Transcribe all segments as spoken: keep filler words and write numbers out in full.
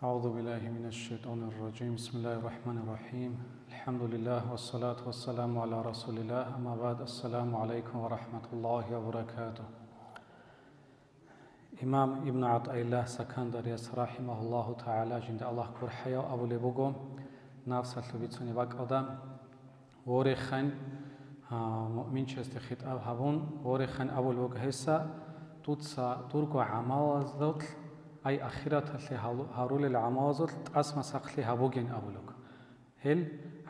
أعوذ بالله من الشيطان الرجيم. بسم الله الرحمن الرحيم. الحمد لله والصلاة والسلام على رسول الله. أما بعد. السلام عليكم ورحمة الله وبركاته. Имам Ибн ГӀатӀаиллагь Сакандарияс, рахимагьуллагьу тагӀала, жинда Аллагь гурхӀаяв, абулеб буго, нафсалъул бицунеб бакӀалда, ворехъан, а, муъминчиясде хитӀаб гьабун, ворехъан абулеб буго гьес: «Дуца дурго гӀамалаздалъ, ай ахираталъе гьалу-, гьарулел гӀамалазулъ тӀасмасахълъи гьабугин», — абулеб буго. Гьел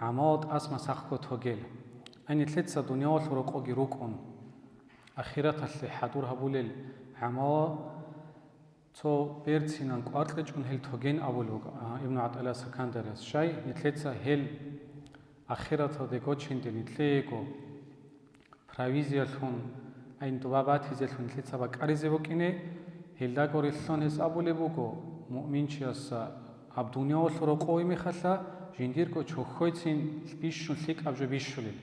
гӀамал тӀасмасахго тогел. Ай нилъеца дуниялалъул рокъоги рукӀун, ахираталъе хӀадур гьабулел гӀамал цо берцинан кӀваркьичӀун гьел тоген абулеб буго, а, Ибн ГӀатӀаиллагь Сакандарияс. Щай, нилъеца гьел ахираталде гочиндал нилъеего провизиялъун, ай, дуба батизелъун нилъеца бакӀаризе букӀине, гьелдаго рилълъун гьес абулеб буго, муъминчияс гьаб дуниялалъул рокъове мехалъа жиндирго чохьойцин бищун лъикӀаб жо бищулел.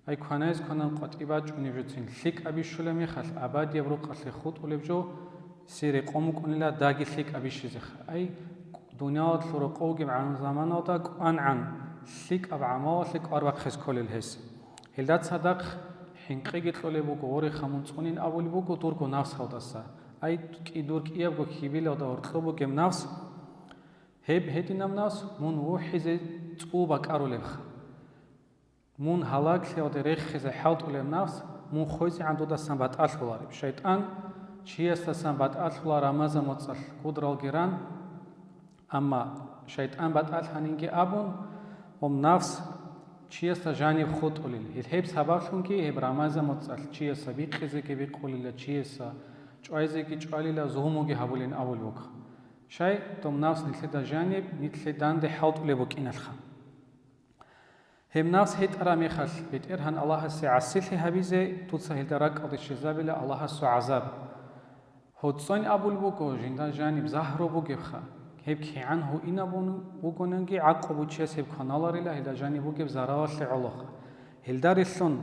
Ай, кванайз кванан къватӀиб бачӀунеб жоцин лъикӀаб бищулеб мехалъ, абадияб рукъалъе хутӀулеб жо сире къо мукӀунила, даги лъикӀаб бищизеха. Ай, дуниялалъул рокъов бугебгӀан заманалда кӀвангӀан лъикӀаб гӀамалалъе кӀвар бахъизе кколел гьес. Гьелда цадахъ хӀинкъиги кьолеб буго, ворехъа мун цӀунин абулеб буго дурго нафсалдаса. Ай, кӀи-, дур кӀиябго хьибилалда гьоркьоб бугеб нафс, гьеб гьединаб нафс мун вухӀизе цӀул бакӀарулебха. Мун гьалаглъиялде рехизе хӀалтӀулеб нафс мун хвезегӀан дудасан батӀалъулареб. ШайтӀан чиясдасан батӀалъула рамазан моцӀалъ гудралги ран, амма шайтӀан батӀалъанинги абун, гьеб нафс чиясда жаниб хутӀулел. Гьел гьеб сабаблъунги гьеб рамазан моцӀалъ чияса бикъизеги бикъулила, чияса чӀвайзеги чӀвалила, зулмуги гьабулин абулеб буго. Щай, доб нафс нилъеда жаниб, нилъеда данде хӀалтӀулеб букӀиналъха. Гьеб нафс гьетӀараб мехалъ, БетӀергьан Аллагьасе гӀасилъи гьабизе, дуца гьелда ракӀалде щвезабила Аллагьасул гӀазаб. ГьоцӀцӀун абулеб буго, жинда жаниб загьру бугебха, гьеб кигӀан гьуинабун бугониги, гӀакълу бугев чияс гьеб кваналарила гьелда жаниб бугеб заралалъе гӀолоха. Гьелда релълъун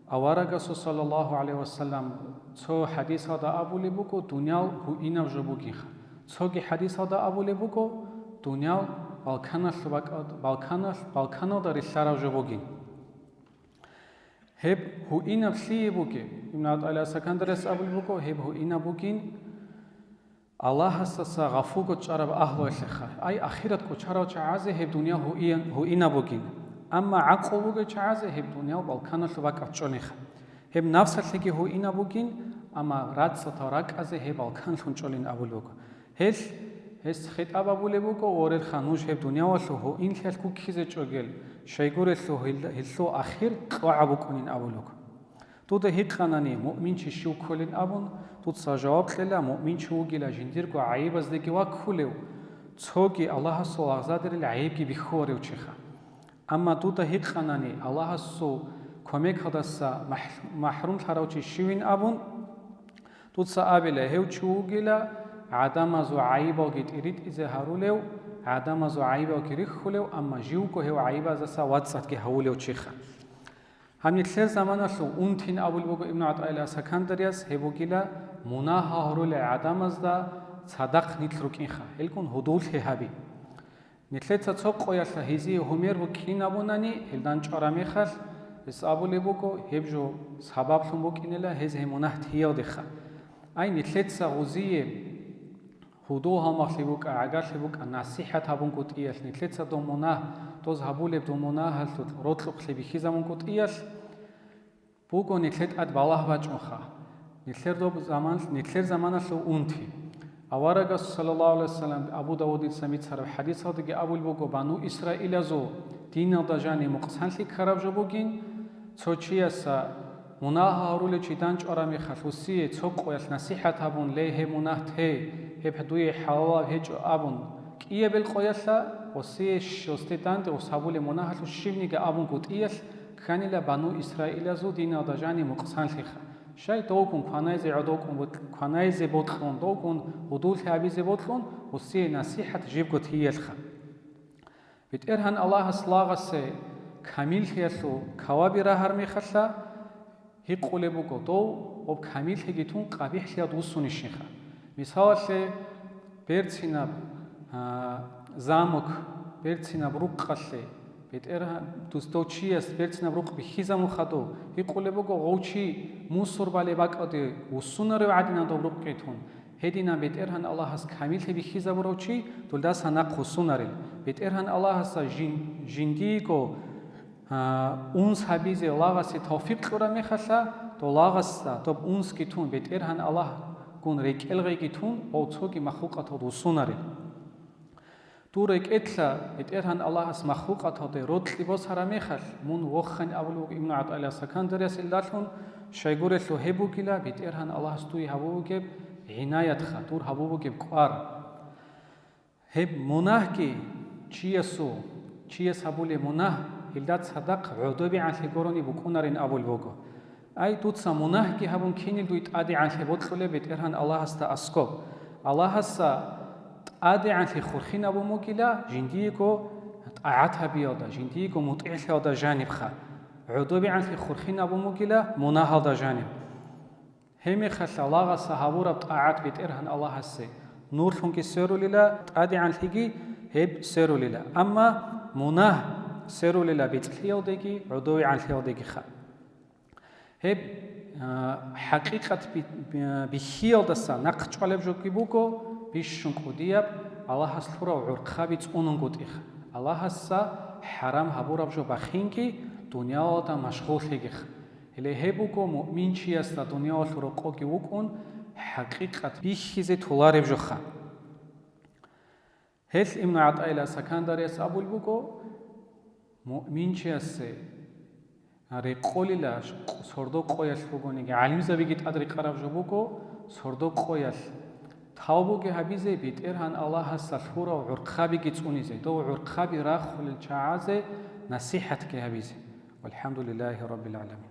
аварагасул, саллаллагьу гӀалайгьи вассалам, цо хӀадисалда абулеб буго, дуниял гьуинаб жо бугинха. Цоги хӀадисалда абулеб буго, дуниял балканалъул бакӀал-, балканалъ-, балканалда релълъараб жо бугин. Гьеб гьуинаб лъие бугеб? Ибн ГӀатӀаиллагь Сакандарияс абулеб буго, гьеб гьуинаб бугин Аллагьасдаса гъафулго чӀараб агьлуялъеха. Ай, ахират кӀочарав чагӀазе гьеб дуниял гьуиян-, гьуинаб бугин. Амма гӀакълу бугев чагӀазе гьеб дуниял балканалъул бакӀалъ чӀолинха. Гьеб нафсалъеги гьуинаб бугин, амма рацӀцӀадал ракӀазе гьеб балканлъун чӀолин абулеб буго. Гьелъ, гьес хитӀаб абулеб буго, ворелха, нуж гьеб дуниялалъул гьуинлъиялъ гуккизе чӀогел, щайгурелъул гьел-, гьелъул ахир кьогӀаб букӀунин абулеб буго. Дуда гьикъанани, муъминчи щив кколин абун, дуца жаваб кьела, муъминчи вугила жиндирго гӀайибаздеги ваккулев, цоги Аллагьасул лагъзадерил гӀайибги бихьуларев чиха. Амма дуда гьикъанани, Аллагьасул кумекалдаса махӀ-, махӀрумлъарав чи щивин абун, дуца абила, гьев чи вугила гӀадамазул гӀайибалги тӀиритӀизе гьарулев, гӀадамазул гӀайибалги рихьулев, амма живго гьев гӀайибаздаса вацӀцӀадги гьавулев чиха. Гьаб нилъер заманалъул унтин абулеб буго Ибн ГӀатӀаиллагь Сакандарияс, гьеб бугила мунагь гьарулел гӀадамазда цадахъ нилъ рукӀинха, гьелгун гьудуллъи гьаби. Нилъеца цо къоялъа гьезие гьумер букӀин абунани, гьелдан чӀвараб мехалъ, гьес абулеб буго, гьеб жо сабаблъун букӀинила гьез гьеб мунагь тиялдеха. Ай, нилъеца гъузие гьудул гьалмагълъи букӀа, гӀагарлъи букӀа, насихӀат гьабунгутӀиялъ, нилъеца дов мунагь, доз гьабулеб дов мунагьалъулъ рокьукълъи бихьизабунгутӀиялъ, буго нилъер тӀад балагь бачӀунха. Нилъер доб заман-, нилъер заманалъул унти. Аварагас, саллаллагьу гӀалайгьи вассалам, Абу Давудица бицараб хӀадисалдаги абулеб буго, бану Исраилазул диналда жаниб мукъсанлъи ккараб жо бугин, цо чияса мунагь гьарулев чи данчӀвараб мехалъ, гьесие цо къоялъ насихӀат гьабун, ле, гьеб мунагь те, гьеб дуе хӀалалаб гьечӀо абун, кӀиябил къоялъа, гьесие щ-, гьесде данде гьес гьабулеб мунагьалъул щибниги абунгутӀиялъ, кканила бану Исраилазул диналда жаниб мукъсанлъиха. Щай, довгун кванайзе гӀодов ккун бокь-, кванайзе бокьун, довгун гьудуллъи гьабизе бокьун, гьесие насихӀат жибго тиялъха. БетӀергьан Аллагьас лагъасе камиллъиялъул каваби рагьар мехалъа, гьикъулеб буго, дов гьеб камиллъиги тун къабихӀлъиялда вуссунищинха. Мисалалъе, берцинаб, А, замок, берцинаб рукъалъе, бетӀергьан, дус-, дов чияс берцинаб рукъ бихьизабун хадув, гьикъулеб буго, гъов чи мусор балеб бакӀалде вуссунарев гӀадинан доб рукъги тун, гьединан БетӀергьан Аллагьас камиллъи бихьизабурав чи дулдаса нахъ вуссунарел. БетӀергьан Аллагьаса жин-, жиндиего А, унс гьабизе лагъасе тавфикъ кьураб мехалъа, дов лагъасда доб унсги тун, БетӀергьан Аллагьгун рекӀелгъеги тун, гъов цоги махлукъаталда вуссунарел. Дур рекӀелъа БетӀергьан Аллагьас махлукъаталде рокьи босараб мехалъ, мун воххани абулеб буго Ибну ГӀатӀаиллагь Сакандарияс, илдалъун щайгурелъул гьеб бугила БетӀергьан Аллагьас дуе гьабулеб бугеб гӀинаятха, дур гьабулеб бугеб кӀвар. Гьеб мунагьги чиясул, чияс гьабулеб мунагь, гьелда цадахъ гӀодобегӀанлъи гурони букӀунарин абулеб буго. Ай, дуца мунагьги гьабун кинел дуе тӀадегӀанлъи бокьулеб БетӀергьан Аллагьасда аскоб? Аллагьасда тӀадегӀанлъи хурхинабун бугила жиндиего тӀагӀат гьабиялда, жиндиего мутӀигӀлъиялда жанибха, гӀодобегӀанлъи хурхинабун бугила мунагьалда жаниб. Гьебмехалъ лагъаса гьабураб тӀагӀат БетӀергьан Аллагьасе нурлъунги сверулила, тӀадегӀанлъиги гьеб сверулила. Амма мунагь сверулила бецӀлъиялдеги гӀодовегӀанлъиялдегиха. Гьеб, а, хӀакъикъат би-, би-, бихьиялдаса нахъ чӀвалеб жоги буго, бищун кӀудияб, Аллагьас лъурав гӀурхъаби цӀунунгутӀиха, Аллагьасда хӀарам гьабураб жо бахинги, дуниялалда машгъуллъигиха. Гьеле гьеб буго муъминчиясда дуниялалъул рокъоги вукӀун, хӀакъикъат бихьизе толареб жоха. Гьелъ Ибну ГӀатӀаиллагь Сакандарияс абулеб буго, муъминчиясе рекъолила сордо къоялъ бугониги, гӀалимзабиги тӀад рекъараб жо буго, сордо къоялъ тавбуги гьабизе, БетӀергьан Аллагьасда лъурав гӀурхъабиги цӀунизе, дов гӀурхъаби рахулел чагӀазе насихӀатги гьабизе. ВалхӀамдулиллагьи раббил гӀаламин.